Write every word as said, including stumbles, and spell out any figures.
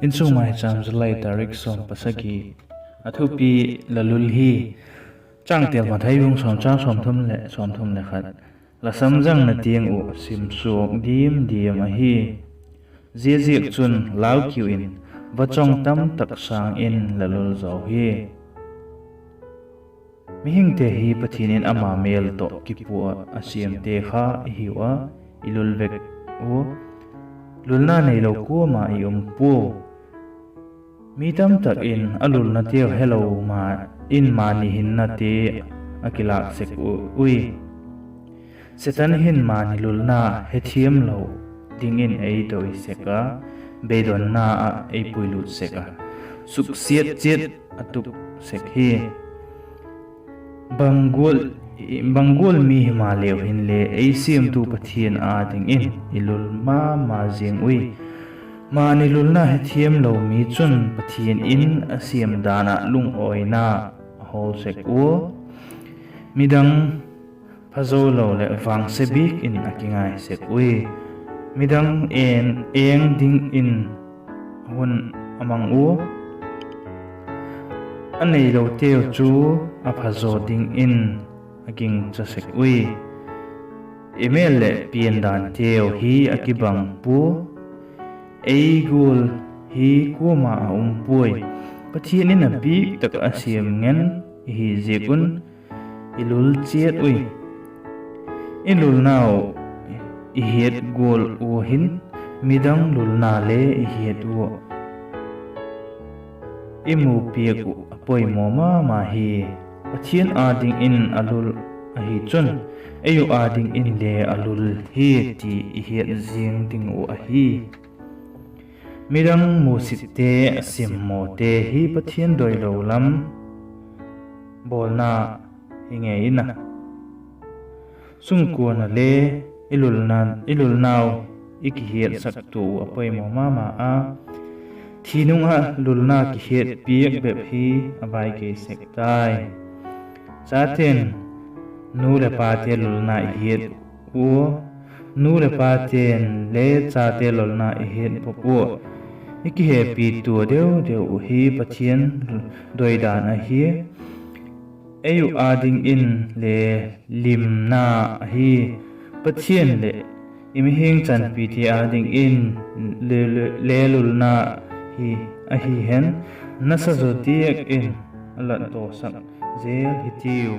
Insung Maicham, July tarik sawm pasagi. A thupi: La lul hi. Changtel: Mathai bung sawm, chang sawmthum leh sawmthum le khat. La samzangna tiang uh simsuak diam diam ahi. Ziaziakchun, lau kiu in, vachong tamtak sâng in la lul zaw hi. Mihingte hi Pathian in ama mêl tawh kipua ah a siamte kha i hiu a, i lul vek ua, lulna neilo kuama i um puau. Mi tamtak in a lulnateu helo ma in mani hinnate a kilâk sek ui. Setan hin mani lulna hethiamlo dingin ei doi sek a, beidonna ah ei puilut sek a, suksiat chiat a tuk sek hi. Bang gual mi himaleu hinle, ei siamtu Pathian â dingin i lul ma ma ziang ui. Mani lulna hethiamlo mi chun Pathian in a siam dan ah lungawina a hawl sek ua, midang phazo lo leh vangse bik in a kingai sek ui. Midang eng dingin hun a mang ua, a neiloteu chu a phazaw dingin a gingcha sek ui. I mêl leh piandanteu hi a kibang pua. Ei gual hi kuama a um puai. Pathian in a bîk tak a siam ngen i hi ziak un i lul chiat ui. I lulnau i hiat gual ua hin midang lulna le i hiat ua i mu piak uh a poimaw ma ma hi. Pathian â dingin a lul ahi chun, ei uh â dingin le a lul hi ti i hiat ziang ding uh ahi. Midang musitte a simmawte hi Pathian doilo lam bawlna hi ngei in a, sungkuan a le i lulnau i kihiatsak tua uh a poimaw ma ma a. Thi nung ah lulna kihiat piak bep hi a bai kei sek tai. Chate'n nu leh pate lulna i hiat ua, nu leh pate'n le chate lulna i hiat bawk ua. I kihepi tua deu deu uh hi Pathian doidan ahi. Ei uh â dingin le limna ahi. Pathian leh i mihing chanpite â dingin le lulna ahi hen, nasa zaw diak in a latdawsak zel hitiu.